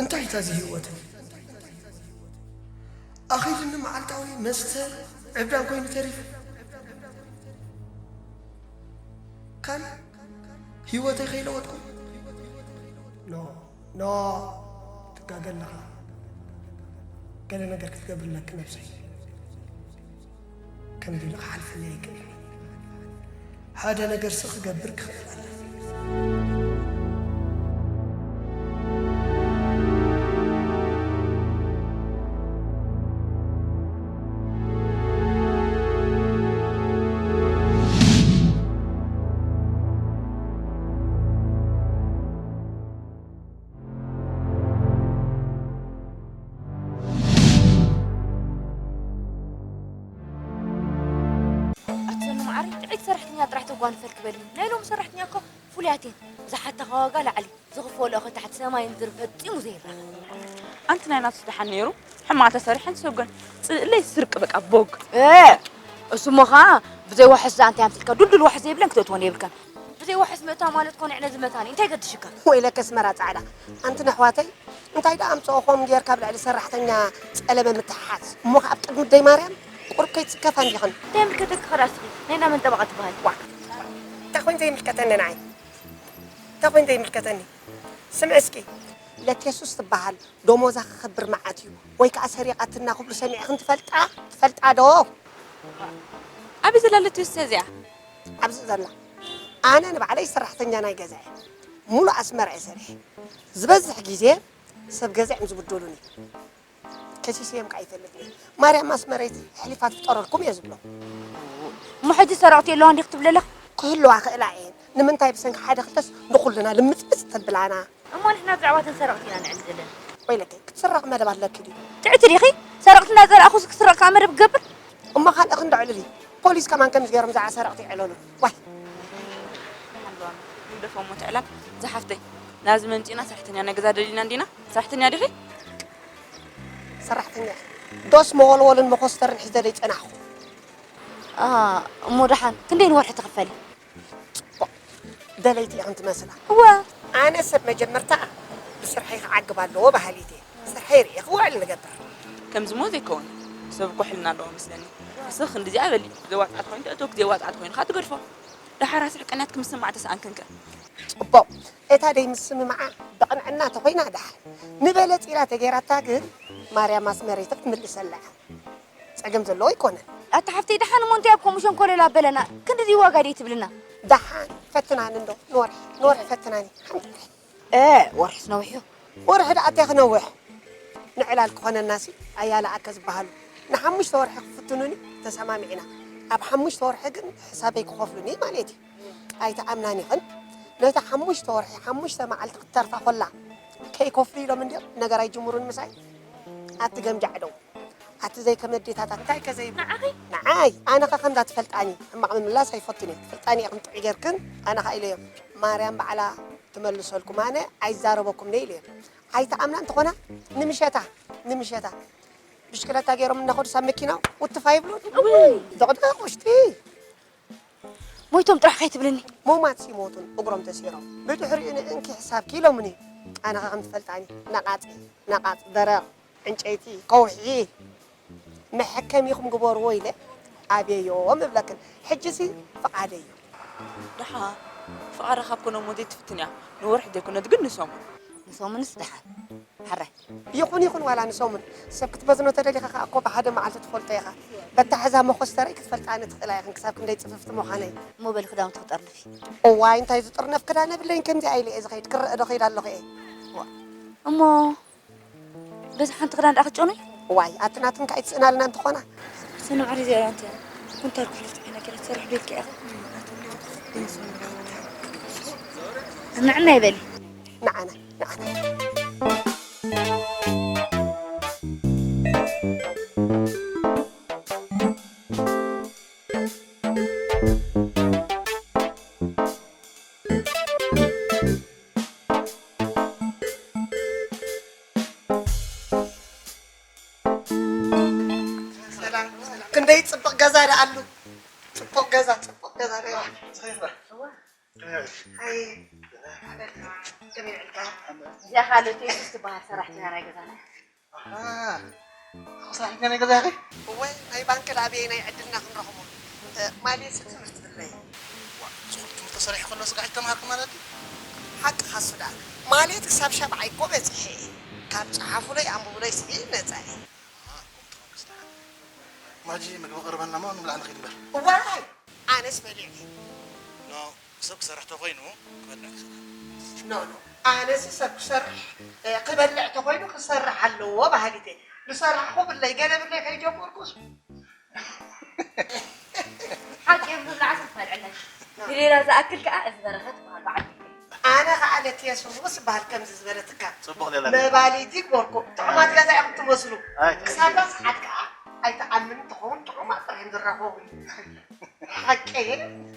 እንታይ እዩ እዚ ህይወት? ኣኺሉኒ መዓልታዊ መስተ ዕብዳን ኮይኑ ተሪፉ። ካን ህይወተይ ከይለወጥኩ። ኖ፣ ኖ፣ ትጋገ ኣለኻ። ገለ ነገር ክትገብርለኪ ነብሰይ። ከምዚ ኢሉ ክሓልፈለይ ኣይክእልን። ሓደ ነገርሲ ክገብር ክኽእል ኣለኒ። ኣቲ ዞኑ መዓረይ፣ ጥዕይቲ ሰራሕተኛ ጥራሕ ተጓንፈልኪ በልኒ። ናይ ሎሚ ሰራሕተኛ እኮ ፍሉያት እየን። ዝሓታኻ ዋጋ ላዕሊ፣ ዝኽፈለኦ ከ ታሕቲ፣ ሰማይ ምድሪ ፈጺሙ ዘይራኸብ። ኣንቲ ናይ ናቱስ ደሓን ነይሩ፣ ሕማቕ ተሰሪሐን ሰጎን። ጽእለይ ስርቂ በቃ ቦግ። እ፣ እሱ እሞ ኸኣ ብዘይ ዋሕስ ዝኣ እንታይ ኣምሲልካ፣ ዱልዱል ዋሕስ ዘይብለን ክተእትወን የብልካን። ብዘይ ዋሕስ ምእታው ማለት ኮነ ዕለ ዝመታኒ፣ እንታይ ገድሽካ? ወይለከ ኣስመራ ጻዕዳ፣ ኣንቲ ነሕዋተይ፣ እንታይ ደኣ ኣምጽኦኹም ጌርካ ኣብ ልዕሊ ሰራሕተኛ ጸለመ ምትሓዝ? እሞ ከኣ ኣብ ቅድሚ ኣደይ ማርያም ቁሩብ ከይትስከፋ እንዲኽን። እንታይ ይምልከተኪ ኸኣ እስኺ? ናይ እንዳ መን ጠበቓ ትበሃሊ? ዋእ! እንታይ ኮይኑ ዘይምልከተኒ ንዓይ? እንታይ ኮይኑ ዘይምልከተኒ? ስምዒ እስኪ፣ ለቴሱስ ትበሃል ደሞዛ ክኸብር መዓት እዩ፣ ወይ ከኣ ሰሪቓትና ክብሉ ሰሚዕኽን ትፈልጣ? ትፈልጣ ዶ? ኣበይ ዘላ ለቴሱስ እዚኣ? ኣብዚ ዘላ። ኣነ ንባዕለይ ሰራሕተኛ ናይ ገዛ እየ። ሙሉእ ኣስመራ እየ ሰሪሐ። ዝበዝሕ ግዜ ሰብ ገዛ እዮም ዝብድሉኒ። ከሲሰዮም ከኣ ይፈልጥ እየ። ማርያም ኣስመረይቲ ኣሕሊፋ ትፍጠረልኩም እየ ዝብሎ። እሞ ሕጂ ሰረቕቲ የለዋን ዲኺ ትብሊ ኣለኺ? ክህልዋ ክእላ እየን። ንምንታይ ብሰንኪ ሓደ ክልተስ ንኹልና ልምጽምጽ ተብላና? እሞ ንሕና ብዛዕባ እተን ሰረቕቲ ኢና ንዕልል ዘለና። ወይለከይ፣ ክትስረቕ መደብ ኣለኪ ድዩ? ጥዕቲ ዲኺ? ሰረቕቲ እናጸላእኹስ ክስረቕ ከኣ መደብ ክገብር? እሞ ካልእ ክንዲ ዕልል እዩ። ፖሊስ ከማን ከምዚ ገይሮም ብዛዕባ ሰረቕቲ ይዕለሉ። ዋይ! ሓለዋና፣ ንግደፎ እሞ እቲ ዕላል። ዝሓፍተይ፣ ናብዚ መምጺእና ሰራሕተኛ ናይ ገዛ ደሊና እንዲና? ሰራሕተኛ ዲኺ? ሰራሕተኛ እየ። ዶስ መወልወልን መኾስተርን ሒዘ ደይጸናሕኹ። ኣ፣ እሞ ደሓን ክንደይ ንወርሒ ትኽፈሊ? ጽቡቕ። ደለይቲ ኢኽን ትመስላ። እወ። ኣነ ሰብ መጀመርታ ብስርሐይ ክዓግብ ኣለዎ በሃሊት እየ። ስርሐይ ርእየ ክውዕል ንገብር። ከምዚ እሞ ዘይከውን። ሰብ እኮ ሕልና ኣለዎ መስለኒ። ንስኺ ክንድዚኣ በሊ። ዘዋጽኣት ኮይኑ ተእትወኪ፣ ዘየዋጽኣት ኮይኑ ከኣ ትገድፎ። ደሓር ኣስሕቀናትኪ ምስማዕ ተሰኣንክን ከ? ጽቡቕ። እታ ደይምስምማዓ ብቕንዕና ተኾይና ደሓር። ንበለጽ ኢላ ተገይራታ ግን ማርያም ኣስመረይቲ ክትምልሰላ እያ። ጸገም ዘለዎ ኣይኮነን። ኣታ ሓፍተይ፣ ደሓን እሞ እንታይ ኣብ ከምኡ ሸንኮለል ኣበለና? ክንድዚ ዋጋ ደይ ትብልና? ደሓን ፈትናኒ እንዶ፣ ንወርሒ፣ ንወርሒ ፈትናኒ። ሓንቲ ወርሒ። እ፣ ወርሒስ ነዊሕ እዩ። ወርሒ ደኣ ኣትያ ክነውሕ። ንዕላል ክኾነናሲ ኣያለ ኣከ ዝበሃሉ ንሓሙሽተ ወርሒ ክፍትኑኒ ተሰማሚዕና። ኣብ ሓሙሽተ ወርሒ ግን ሕሳበይ ክኸፍሉኒ ማለት እዩ። ኣይትኣምናን ኢኽን። ነታ ሓሙሽተ ወርሒ፣ ሓሙሽተ መዓልቲ ክትተርፋ ኮላ፣ ከይከፍሉ ኢሎም እንድዮም ነገር ኣይጅምሩን ምሳይ። ኣቲ ገምጃዕ ደው። ኣቲ ዘይከመ ኣዴታታት፣ እንታይ ከ ዘይብሉ? ንዓኺ? ንዓይ፣ ኣነ ኸ ከምዛ ትፈልጣኒ፣ ሕማቕ ምምላስ ኣይፈቱን እየ። ትፈልጣኒ ኢኽን ጥዑይ ጌርክን፣ ኣነ ኸ ኢለዮም፣ ማርያም ባዕላ ትመልሰልኩም፣ ኣነ ኣይዛረበኩምን እየ ኢለዮም። ኣይትኣምና እንተኾና፣ ንምሸታ፣ ንምሸታ፣ ብሽክለታ ገይሮም እናኸዱ ሳብ መኪና ውትፍ ኣይብሉን። እውይ! ደቕደቕ ውሽጢ። ሞይቶም ጥራሕ ከይትብልኒ። ሙማት ሲሞቱን እግሮም ተሲሮም። ብድሕሪኡ ንእንኪ ሕሳብኪ ኢሎምኒ። ኣነ ኸ ከም ትፈልጣኒ፣ ነቓጺ፣ ነቓጽ ደረቕ፣ ዕንጨይቲ፣ ከውሒ፣ መሐከሚኹም ግበርዎ ኢለ ኣብየዮም እብለክን። ሕጂሲ ፍቓደይ እዩ። ደሓ፣ ፍቓዳ ካብ ኮነ እሞ ዘይትፍትን እያ። ንወርሒ ዘይኮነት ግን ንሰሙን። ንሰሙንስ ደሓን። ሕራይ። ይኹን ይኹን ዋላ ንሰሙን። ሰብ ክትበዝኖ ተደሊኻ ከኣ እኮ ብሓደ መዓልቲ ትፈልጦ ኢኻ። በታ ሕዛ መኾስተረይ ክትፈልጣኒ ትኽእላ ኢኽን ክሳብ ክንደይ ጽፍፍቲ ምዃነይ። እሞ በሊ ክዳውንቲ ክጠርንፊ። እዋይ እንታይ ዝጥርነፍ ክዳን የብለይን ከምዚኣ ኢለ እየ ዝኸይድ ክረአ ዶ ኸይድ ኣለኹ እየ። ዋ። እሞ በዚ ሓንቲ ክዳን ደኣ ክትጨኑይ? እዋይ ኣቲ ናትንካ ኣይትስእናልና እንተኾና። ሰነ ማዕሪ እዚኣ እንተ ኩንታል ኩሕሊ ጽዒና ኪና ትሰርሕ ዶ ኢልካ ኢኻ? ንዕና ይበሊ። ንዓና፣ ንዓና። ሰላም። ክንደይ ጽብቕ ገዛ ደኣ ኣሉ። ጽቡቕ ገዛ፣ ጽቡቕ ገዛ ደኣ። ኣይ፣ ከመይ ውዒልካ? እዚኣ ካልኦት ትበሃል ሰራሕተኛ ናይ ገዛና። ኣኻ ሰራሕተኛ ናይ ገዛ ኢኺ? እወ ናይ ባንክ ላብየይ ናይ ዕድልና ክንረኽቦ። ማሌት ትምህርቲ ብለይ። ዝኹሉ ትምህርቲ ሰሪሑ ከሎ ስጋዕ ይተምሃርኩ ማለት እዩ? ሓቂ ካሱ ደኣ ማሌት ክሳብ ሻብዓይ እኮ በፂሐ እየ። ካብ ፀሓፉለይ ኣንብቡለይ ስዒ ነፃ እየ። ማጂ ምግቢ ቅርበልና ማ ንብላዕ ንኺድ እምበር። ዋይ ኣነስ በሊዐ። ኖ ሰብ ክሰርሕ ተኾይኑ ክበልዕ ክኽእል። ኖ ኖ ኣነስ ሰብ ክሰርሕ ክበልዕ ተኾይኑ ክሰርሕ ኣለዎ በሃሊት እየ። ዝሰራሕኹ ብለይ ገለ ብለይ ከይጀመርኩስ ሓቂ እዮም ዝብልዓ ሰብ ትፈልዐለይ። ንሌላ ዝኣክል ከዓ እዚ በረኸት በሃል በዓል ቤተይ። ኣነ ከዓ ለትየ ስርጉስ ዝበሃል ከምዚ ዝበለ ትካል ፅቡቕ ሌላ መባሊቲ ግበርኩ። ጥዑማት ገዛ ኢኹም ትመስሉ። ኣይ። ክሳብ ዳስ ሓድ ከዓ ኣይትኣምን ትኸውን ጥዑማት ጥራሕ እዮም ዝራኸቡ። ሓቂ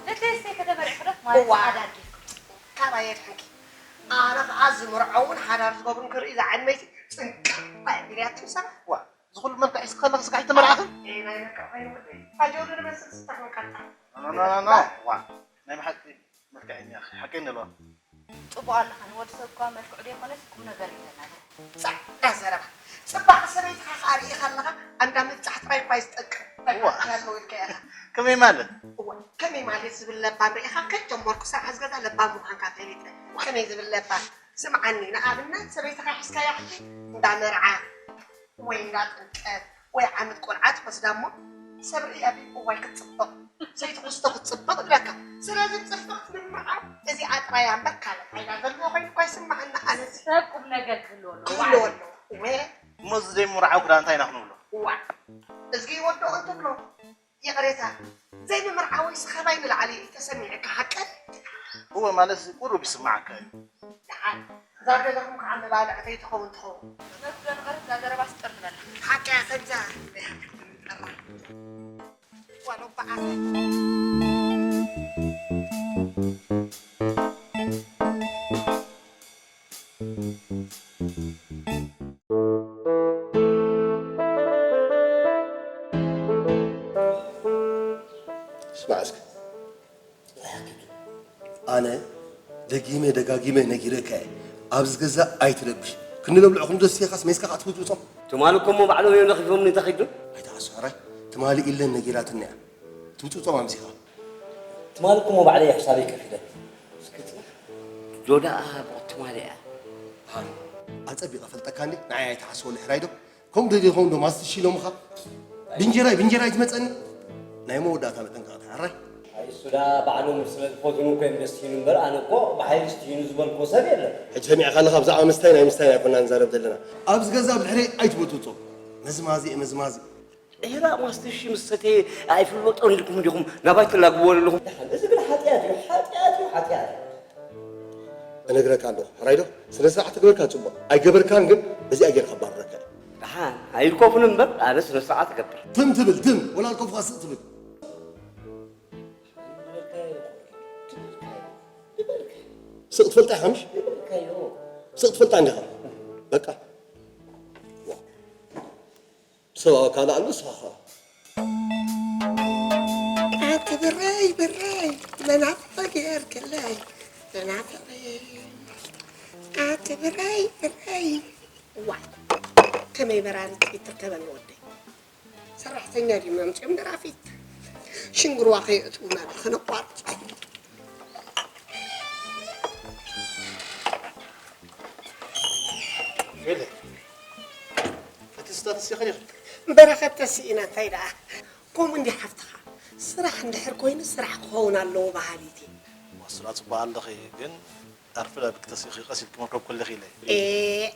ደተየስተይ ከተመርዕክዶ ማለት እዋ። ኣዳጊ ካብ ኣየድሕንኪ ኣነ ከዓ ዝምርዐውን ሓዳር ዝገብሩን ክርኢ ዝዓይነይቲ ፅንቅቕ ኢልያትም ሰባት ዋ እዚ ኩሉ መልክዕ ሒዝኪ ከለኺ ስጋዕ ኣይተመርዓኺ? ናይ መልክዕ ኮይኑ ወደይ ኣጆሉ ንመስል ስታክ መቃጣ ኖ ኖ ኖ ዋ ናይ ብሓቂ መልክዐኛ ኢኺ ሓቀይ ኣለዋ ፅቡቕ ኣለኻ ንወዲ ሰብ እኳ መልክዑ ዘይኮነስ ቁም ነገር እዩ ዘናግር ፃዕዳ ዘረባ ፅባቕ ሰበይትኻ ከዓ ርኢኻ ኣለኻ ኣንዳ ምብፃሕ ጥራይ እኳ እዩ ዝጠቅም ዋ። ያለው ኢልካ ኢኻ ከመይ ማለት እወ ከመይ ማለት ዝብል ለባም ርኢኻ ከጀመርኩ ስራሕ ዝገዛ ለባም ምዃንካ ፈሊጠ ከመይ ዝብል ለባም ስምዓኒ ንኣብነት ሰበይትኻ ሒዝካያ ሕጂ እንዳ መርዓ ወይ እንዳ ጥምቀት ወይ ዓመት ቆልዓ ትወስዳ እሞ ሰብ ርእያ ቢኡ እዋይ ክትፅብቕ ሰይቲ ክስቶ ክትፅብቕ ትብለካ ስለዚ ፅብቕቲ ንምምዓው እዚኣ ጥራያ እምበር ካልእ ፋይዳ ዘለዎ ኮይኑ እኳ ይስምዓኒ ኣነሲ ሰብ ቁም ነገር ክህልዎ ኣለዎ ክህልዎ ኣለዎ እወ እሞ እዚ ዘይምርዓው ክዳ እንታይ ኢና ክንብሎ እዋ እዝጊ ይወድኦ እንትብሎ ይቕሬታ ዘይምምርዓወይ ስኻባይ ንላዕሊ ተሰሚዕካ ሓቀን እወ ማለት እዚ ቁሩብ ይስምዓካ እዩ ደሓን እዛ ገዛኹም ከዓ መባልዕተይ ትኸውን ትኸውን መግቢ ንቐርብ እዛ ዘረባ ስጥር ንበላ ሓቂ እያ ከምዛ ዋሎ በዓል ስማዕ እስከ ኣነ ደጊመ ደጋጊመ ነጊረካ እየ ኣብዚ ገዛ ኣይትረብሽ ክንዲ ለብልዕኹም ዘስየኻስ ሜስካ ከዓ ትውፅውፆም ትማሊ እኮ እሞ ባዕሎም እዮም ለኺፎምኒ እንታይ ኺዱ ኣይትሓሱ ሕራይ ትማሊ ኢለን ነጊራትና እያ ትውፅውፆም ኣምሲኻ ትማሊ እኮ እሞ ባዕለይ እየ ሕሳበይ ከፊለ እስኪ ፅናሕ ጆ ደኣ ብቕትማሊ እያ ኣፀቢቐ ፈልጠካ እንዲ ንዓይ ኣይትሓስበሉ ሕራይ ዶ ከምኡ ደሊኹም ዶ ማስትሽ ኢሎምኻ ብንጀራይ ብንጀራይ ትመፀኒ ናይ መወዳእታ መጠንቀቕታ ሕራይ ኣይ እሱ ደኣ ባዕሎም ስለ ዝፈትኑ እኮ እዮም ደስትይኑ እምበር ኣነ እኮ ብሓይሊ ስትይኑ ዝበልክዎ ሰብ የለን ሕጂ ሰሚዕካ ኣለኻ ብዛዕባ ምስታይ ናይ ምስታይ ኣይኮና ንዛረብ ዘለና ኣብዚ ገዛ ብድሕረይ ኣይትበጥብጦ መዝማዚ እየ መዝማዚ ዒራ ማስትሽ ምስ ሰተየ ኣይፍለጦን ኢልኩም እንዲኹም ናባይ ትላግብዎ ዘለኹም ደሓን እዚ ግን ሓጢኣት እዩ ሓጢኣት እዩ ሓጢኣት እዩ እነግረካ ኣለኹ ሕራይ ዶ ስነ ስርዓት ትግበርካ ፅቡቕ ኣይገበርካን ግን በዚኣ ጌርካ ባርረካ እዩ ደሓን ኣይልኮፍን እምበር ኣነ ስነ ስርዓት እገብር ትም ትብል ትም ወላ ልኮፍካ ስቕ ትብል ስቕ ትፈልጣ ኢኻ ምሽ ስቕ ትፈልጣ እንዲኻ በቃ ሰብኣዊ ካልእ ኣሎ ንስኻ ኸ ኣቲ ብረይ ብረይ መናፍቕ ጌርክለይ መናፍቕ ኣቲ ብረይ ብረይ ዋይ ከመይ በራሪ ጥይት ትርከበኒ ወደይ ሰራሕተኛ ድዮም ኣምፅኦም ደራፊት ሽንግርዋ ከየእትውና ዶ ከነቋርፅ ሄለ እቲ ስታትስ ይኸይር በረኸት ተስኢና እንታይ ደኣ ከምኡ እንዲ ሓፍትኻ ስራሕ እንድሕር ኮይኑ ስራሕ ክኸውን ኣለዎ በሃሊት እየ ዋስላ ፅቡቅ ኣለኺ ግን ኣርፍዳ ብክተሲኺ ቀሲልኪ መርከብ ኩልኺ ኢለ ኤ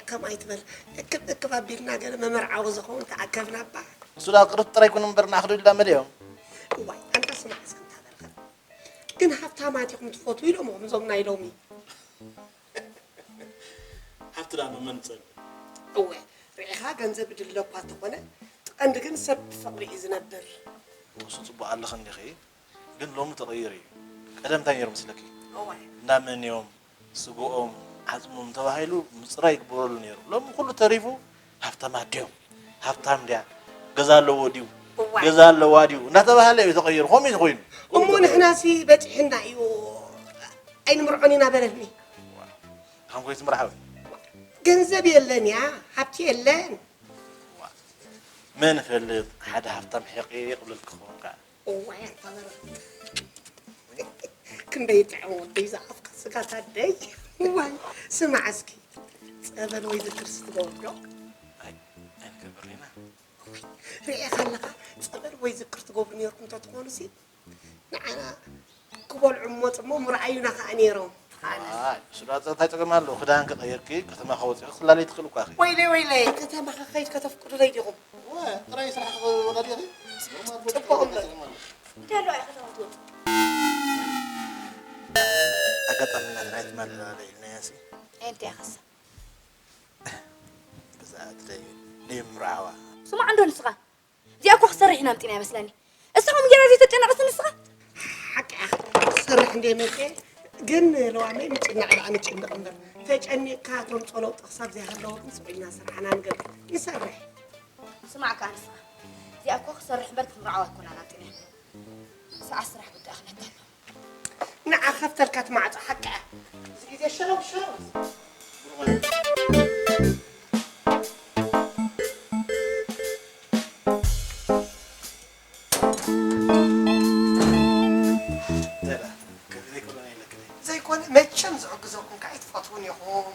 ከም ኣይትበል እክብ እክብ ኣቢልና ገለ መመርዓዊ ዝኸውን ተኣከብና እባ እሱ ዳ ቅርብ ጥራይ ኩን እምበር ንኣኽዱ ኢላ መሊኦም እዋይ ኣንታ ስማዕ እስክንታ በርኸት ግን ሃብታማት ኢኹም ትፈትዉ ኢሎም ኹም ዞም ናይ ሎሚ ሃብቲ ዳ መመንፀል እወ ርኢኻ ገንዘብ ድለ እኳ እንተኾነ ትቐንዲ ግን ሰብ ብፍቕሪ እዩ ዝነብር እሱ ፅቡቅ ኣለኺ እንዲኺ ግን ሎሚ ተቐይሩ እዩ ቀደም እንታይ ነይሩ መስለኪ እዋይ እንዳመን እዮም ስግኦም ዓፅሞም ተባሂሉ ምፅራይ ይግበረሉ ነይሩ ሎሚ ኩሉ ተሪፉ ሃብታማት ድዮም ሃብታም ድያ ገዛ ኣለዎ ድዩ እዋይ ገዛ ኣለዋ ድዩ እንዳተባሃለ እዩ ተቐይሩ ከምኡ እዩ ኮይኑ እሞ ንሕናሲ በፂሕና እዩ ኣይንምርዖን ኢና በለኒ ሓንጎይ ትምርዓዊ ገንዘብ የለን እያ፣ ሃብቲ የለን። መን ይፈልጥ፣ ሓደ ሃብታም ሕቕ ይቕብለልኪ ክኸውን ከዓ። እዋይ ኣታ በረኸት፣ ክንደይ ጥዑም ወደይ ዝኣፍካ ስጋት ኣደይ። እዋይ ስማዕ እስኪ፣ ጸበል ወይ ዝክር ስትገብር ዶ? ኣይ፣ ኣይንገብር ኢና። ርኤኻ ኣለኻ፣ ጸበል ወይ ዝክር ትገብሩ ነይርኩም እንተትኾኑሲ፣ ንዓና ክበልዑ ምመጹ እሞ ምርኣዩና ከኣ ነይሮም። ኣይ፣ እሱ ደኣ እንታይ ጸገም ኣለዎ? ክዳን ከቐየርኪ ከተማ ከወጽእኪ ክትላለዪ ትኽእሊ እኳ ኢኺ። ወይለይ፣ ወይለይ፣ ከተማ ከኸይድ ከተፍቅዱለይ ዲኹም? እወ፣ ጥራይ ስራሕ ክወዳዲኺ? ጽቡቕ እምበር። እንታይ ኣለዋ እያ ከተማ ትወጽእ? ኣጋጣሚ ናትና ኣይትማልላለይ ኢልናያ ሲ። እንታይ ኢኻ ኸሳ? ብዛዕባ ደይ-፣ ደይምርዓዋ። ስማዕ እንዶ ንስኻ። እዚኣ እኮ ክሰርሕ ኢና ኣምጺና ይመስለኒ። እስኻ እውን ጌራ ዘይተጨነቕስ ንስኻ? ሓቂ ኢኻ። ክሰርሕ እንደ መጸ ግን ለዋመይ ምጭናቕ ደኣ ንጭንቕ እምበር። ተጨኒቕካ ተምጾ ለውጢ ክሳብ ዘይሃለወ ግን ስቕ ኢልና ስርሓና ንገብር። ንሰርሕ። ስማዕ ከኣ ንስኻ። እዚኣ እኮ ክሰርሕ እምበር ክትምርዓው ኣይኮናን ኣምጺና። ሰዓት ስራሕ ግዲ ኣኽለካ ኣሎ። ንዓ ከፍተልካ እቲ ማዕጾ ሓቂ እያ። እዚ ግዜ ሸረው ሸረው። ዘይኮነ መቸም ዝዕግዘኩም ከኣ ኣይትፈትዉን ኢኹም።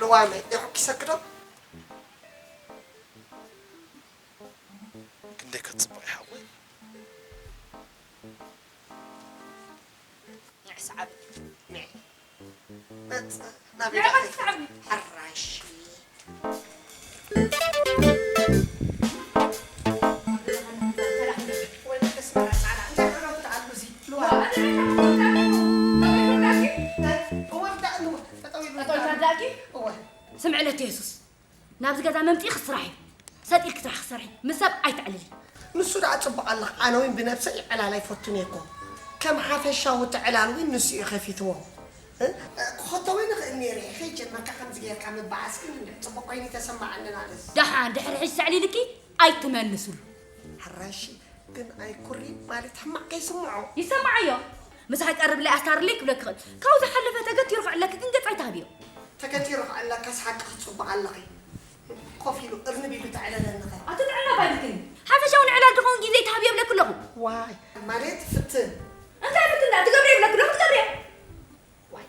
ልዋመይ የሕኪሰኪ ዶ? ክንደይ ከትጽብቕ ይሓወይ። ንዕ ሰዓብ። ንዕ። መጽ-፣ ናበይ ንዕ ደኣ መጽ-፣ ሰዓብ። ሕራሽ። ወልደ ኣስመራ ጻዕዳ። እንታይ ዕረፍቲ ኣሉ እዚ? ልዋ። እወ፣ እንታይ ዕረፍቲ ኣሉ? ጠጠው ኢሉ። ጠጠው ኢሉ። እወ። ስምዕለት የሱስ። ናብዚ ገዛ መምጺእኺ ስራሕ እዩ። ሰጥ ኢልኪ ስራሕ ክሰርሒ፣ ምስ ሰብ ኣይተዕልሊ። ንሱ ደኣ ጽቡቕ ኣለኺ፣ ኣነ እውን ብነብሰይ ዕላል ኣይፈቱን እየ እኮ። ከም ሓፈሻዊ እቲ ዕላል እውን ንሱ እዩ ከፊትዎ። እ? ክኸቶ እውን ይኽእል ነይረ እየ። ከይጀመርካ ከምዚ ጌርካ ምበኣስ ግን እንድዒ ጽቡቕ ኮይኑ ኣይተሰማዓንን ኣነስ። ደሓን ድሕሪ ሕጂ ሰዕሊልኪ ኣይትመልስሉ። ሕራሽ ግን ኣይኩሪ ማለት ሕማቕ ከይስምዖ። ይሰምዓዮ። ምሳሕ ቀርብለይ ኣስታርለይ ክብለኪ ይኽእል። ካብኡ ዝሓለፈ ተገቲሩ ክዕለኪ ግን ገጽ ኣይትሃብዮ። ተገቲሩ ክዕለካስ ሓቅኺ ጽቡቕ ኣለኺ። ኮፍ ኢሉ እርንብ ኢሉ ተዕለለኒ ኸ? ኣቲ ጥዕና ባይልክኒ። ሓፈሻዊ ንዕላል ዝኸውን ግዜ ኣይትሃብዮ ይብለኪ ኣለኹ። ዋይ፣ ማለት ፍትን። እንታይ ፍትን ደኣ ትገብሪ ይብለኪ ኣለኹ ትገብርዮ። ዋይ፣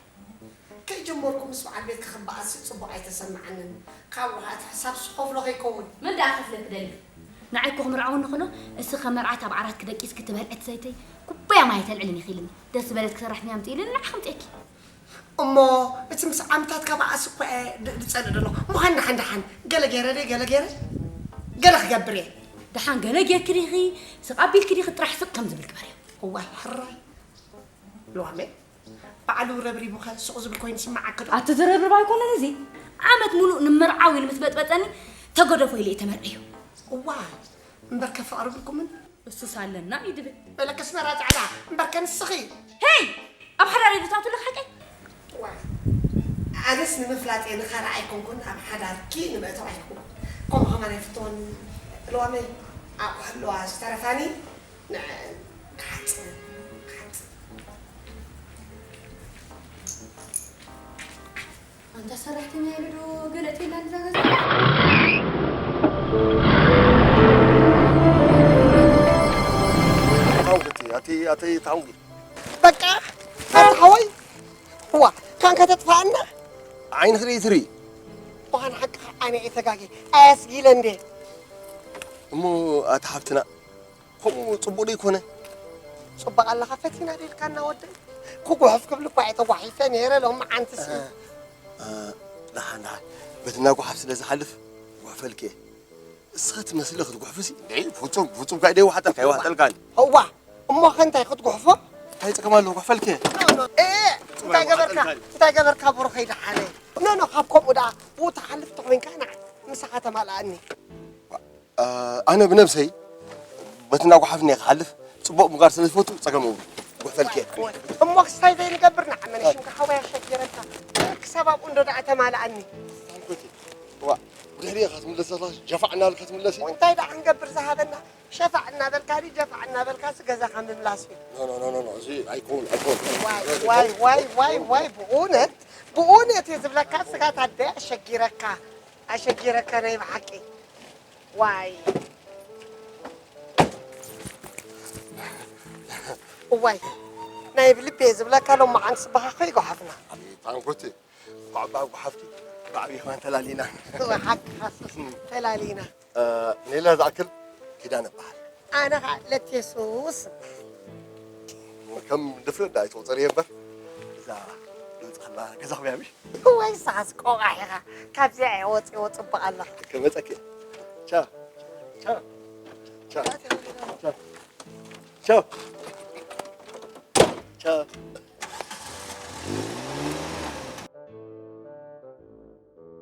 ከይጀመርኩ ምስ በዓል ቤትኪ ክበኣስሲ ጽቡቕ ኣይተሰምዓንን። ካብኡ ኸኣ እቲ ሕሳብስ ክኸፍሎ ከይከውን። መን ደኣ ክኸፍለኪ ደልዩ? ንዓይ እኮ ክምርዓወኒ ከሎ፣ እስኺ ከም መርዓት ኣብ ዓራት ክደቂስኪ ትበልዒ ትሰትዪ፣ ኩባያ ማይ ኣይተልዕልን ኢኺ ኢሉኒ። ደስ ዝበለትኪ ሰራሕተኛ ኣምፅእ ኢሉኒ፣ ንዓኺ ኣምፅኤኪ። እሞ እቲ ምስ ዓመታት ክበኣስ እኮ እየ ድ-፣ ዝጸንእ ዘለኹ። እሞ ኸኣ ደሓን ደሓን፣ ገለ ገይረ ደይ፣ ገለ ገይረ፣ ገለ ክገብር እየ። ደሓን ገለ ጌርኪ ዲኺ፣ ስቕ ኣቢልኪ ዲኺ፣ ጥራሕ ስቕ ከም ዝብል ግበርዮ። እዋይ፣ ሕራይ። ልዋመይ፣ ባዕሉ ረብሪቡኸ ስቕ ዝብል ኮይኑ ይስምዓኪ ዶ? ኣቲ ዝርብርብ ኣይኮነን እዚ። ዓመት ሙሉእ ንመርዓዊ ንምትበጥበጠኒ ተገደፎ ኢለ እየ ተመርዕዮ። እዋይ፣ እምበርከ ፍቕሪ ብልኩምን? እሱስ ኣለና እዩ ድብል። በለከ ኣስመራ ጻዕዳ፣ እምበርከ ንስኺ። ሄይ! ኣብ ሓዳር እዩ ዝታቱ ኣለካ ሓቀይ? እዋይ፣ ኣነስ ንምፍላጥ እየ ንኻልእ ኣይኮንኩን፣ ኣብ ሓዳርኪ ንምእታው ኣይኮንኩን። ከምኡ ከማን ኣይፍተወን ልዋመይ፣ ኣብኡ ኣለዋ ዝተረፋኒ። ንዐ-፣ ክሓጽብ፣ ክሓጽብ። ኣንታ ሰራሕተኛ ኢሉ ዶ ገለ እትይላ ንዛ ገዛ? ታንኪ፣ ኣቲ፣ ኣቲ፣ ታንኪ። በቃ፣ ኣቲ ሓወይ፣ እዋ፣ ካንካ ተጥፋኣና? ዓይንኺ ርኢ ትርኢ። ብኻን ሓቅኻ ኣነ እየ ተጋጊ፣ ኣያስጊለ እንዴ። እሞ ኣቲ ሓፍትና፣ ከምኡ ጽቡቕ ዶ ይኮነ? ጽቡቕ ኣለኻ፣ ፈቲና ዶ ኢልካና ወደይ? ክጉሕፍ ክብል እኳ እየ ተጓሒፈ ነይረ፣ ሎሚ ዓንትሲ። እ፣ እ፣ ደሓን፣ ደሓን። በቲ እናጓሓፍ ስለ ዝሓልፍ፣ ጉሕፈልኪ እየ። እስኸ ትመስሊ ክትጉሕፍሲ? ደይ፣ ፍጹም፣ ፍጹም ካይ ደይ ዋሕጠልካ፣ ኣይዋሕጠልካን። እዋ፣ እሞ ኸ እንታይ ክትጉሕፎ? እንታይ ጸገም ኣለዎ? ጉሕፈልኪ እየ። ኖ፣ ኖ፣ እ፣ እንታይ ገበርካ? ኣይዋሕጠልካን። እንታይ ገበርካ ብሩኸይ ደሓነይ? ኖ፣ ኖ፣ ካብ ከምኡ ደኣ ብኡ ትሓልፍ ተኾይንካ ንዓ ምሳኻ ተማልኣኒ። እ፣ ኣነ ብነብሰይ በቲ እናጓሓፍኒ እየ ክሓልፍ፣ ጽቡቕ ምግባር ስለ ዝፈቱ ጸገም የብሉን። ጉሕፈልኪ እየ። እሞ ክስታይ ዘይንገብር ንዓመነ ሽምካ ሓወይ ኣሸጊረካ። ክሳብ ኣብኡ እንዶ ደኣ ተማልኣኒ። ዋ፣ ድሕሪኻ ትምለስ ኣለኻ፣ ሸፋዕ እናበልካ ትምለስ። እንታይ ደኣ ክንገብር ዝሃበና? ሸፋዕ እናበልካ ድዩ ጀፋዕ እናበልካስ ገዛኻ ምምላስ እዩ። ኖ፣ ኖ፣ ኖ፣ ኖ፣ ኖ፣ እዚ ኣይኮን፣ ኣይኮን። ዋይ፣ ዋይ፣ ዋይ፣ ዋይ፣ ዋይ፣ ብእውነት፣ ብእውነት እየ ዝብለካ፣ ስጋት ኣደ ኣሸጊረካ፣ ኣሸጊረካ ናይ ብሓቂ። ዋይ። እዋይ፣ ናይ ብልቢ እየ ዝብለካ፣ ሎማዓንቲ ስባኻ ከይጓሓፍና። ኣቤት፣ ኣንኮቴ፣ ብዓባ ጓሓፍኪ፣ ብዓብዪ ከማን ተላሊና። እዋ፣ ሓቅኻ፣ ተላሊና። እ፣ ኔላ ዝኣክል ኪዳነ እበሃል። ኣነ ኸዓ ለቴሱስ እበሃል። ከም ድፍረት ደኣ ኣይትቑጸር እየ እምበር፣ እዛ መጽእ ከላ ገዛኹም እያ ምሽ? ወይ ንስኻስ ቆቓሕ ኢኻ። ካብዚኣ እየ ወፂኦ ፅቡቕ ኣለኻ። ከመፀኪ። ቻ፣ ቻ፣ ቻ፣ ቻ፣ ቻ፣ ቻ።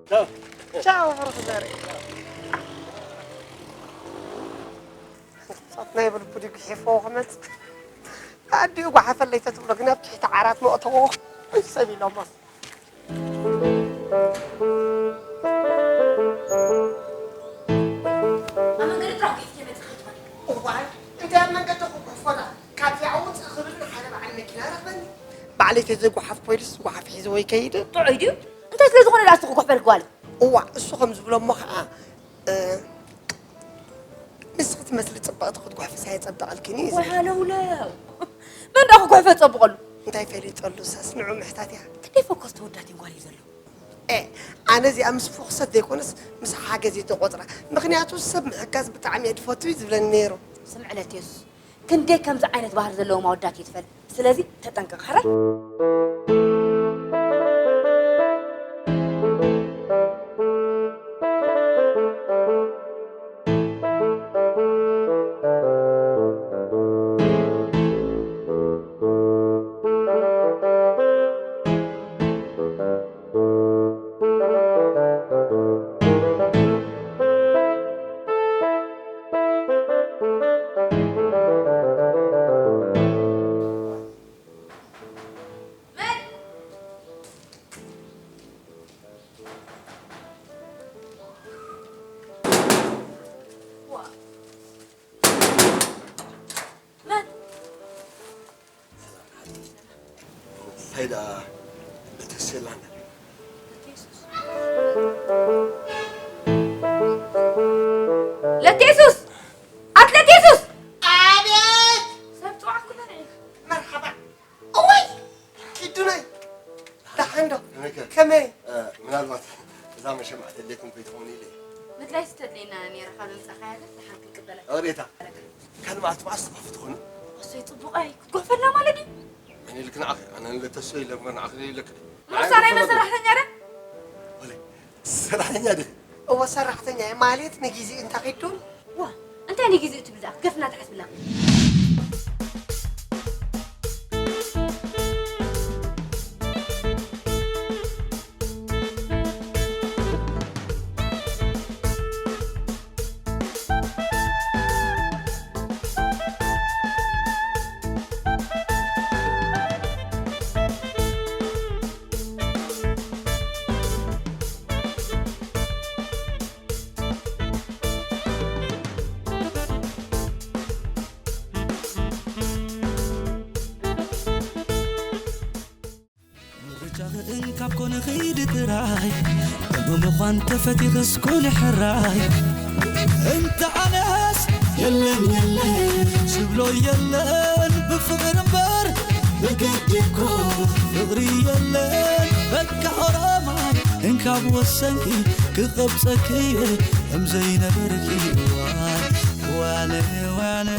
ቻው። ቻው፣ ብሩኽ ዘርኢ። ሶት ናይ ብልቡ ድዩ ግሒፍዎ ክመጽእ? ኣዲኡ ጓሓፈለይ ተትብሎ ግን ኣብ ትሕቲ ዓራት መእተዎ ሰብ ኢሎሞ። ኣብ መንገዲ ጥራሕ ሒዝኪ መጺኺ ትኾኒ። እዋይ፣ እንታይ ኣብ መንገዲ ክጉሕፎ ደኣ? ካብዚኣ ውፅእ ክብል ንሓደ በዓል መኪና ረኽበኒ። ባዕለይ ተዘይጓሓፍኩ ኢሉስ ጓሓፍ ሒዝዎ ይከይድ? ጥዑይ ድዩ? እንታይ ስለ ዝኾነ ደኣ እሱ ክጉሕፈል ጓል? እዋ፣ እሱ ከም ዝብሎ እሞ ኸዓ፣ እ፣ ንስኺ ትመስሊ ፅብቕቲ ክትጉሕፍስ ኣየፀብቐልክን እዩ ዝብል። ወሃለውለው። መን ደኣ ክጉሕፈ ፀብቐሉ? እንታይ ፈሊጠሉ? እሳስ ንዑ ምሕታት እያ። ክንደይ ፈኮስ ተወዳት ጓል እዩ ዘሎ። ኤ፣ ኣነ እዚኣ ምስ ፍኹሰት ዘይኮነስ ምስ ሓገዝ እየ ተቖጽራ። ምኽንያቱ ሰብ ምሕጋዝ ብጣዕሚ እየ ዝፈቱ እዩ ዝብለኒ ነይሩ። ስምዕለት የሱስ፣ ክንደይ ከምዚ ዓይነት ባህሪ ዘለዎም ኣወዳት እየ ትፈልጥ። ስለዚ ተጠንቀቕ፣ ሕራይ። እንታይ ደኣ እተስየላ እንዳ? ለቴሱስ! ኣትሌት የሱስ! ኣቤት! ሰብ ጽዋዕኩ ተንዒ። መርሓባ። እወይ! ኪዱነይ! ደሓን ዶ? ከመይ ከ? ከመይ? እ፣ ምናልባት እዛ መሸማዕ ተድልየኩም ከይትኸውን ኢለ እየ። ምድላይ ዝተድልየና ነይራ ካብ ዘምጻኻያ ግን ደሓን ክንቅበላ። ኦሬታ። ካልእ መዓልቲ መዓስ ተፋፍቱ ትኾኑ? እሰይ፣ ጽቡቐይ፣ ክትጎፈልና ማለት ድዩ? ኣነ ኢልክ ንዓኺ፣ ኣነ ንለተሶ ኢለ እምበር ንዓኺ ኢለክ ድየ? ምሳና ኢና ሰራሕተኛ ደ? ወለ፣ ሰራሕተኛ ደ? እወ፣ ሰራሕተኛ እየ ማለት ንግዜ እንተ ኺዱን። ዋ፣ እንታይ ንግዜ እትብል ደኣ? ገፍና ትሓስብላ። ምርጫኺ እንካብ ኮነ ኺዲ ጥራይ፣ ብምዃን ተፈቲኽስ ኩኒ ሕራይ። እንተ ኣነስ የለን የለን ዝብሎ የለን፣ ብፍቕሪ እምበር ብግዲ እኮ ፍቕሪ የለን። በቃ ኦሮማይ እንካብ ወሰንኪ፣ ክቐብጸኪ እየ ከም ዘይነበርኪ። ዋነ ዋነ ዋነ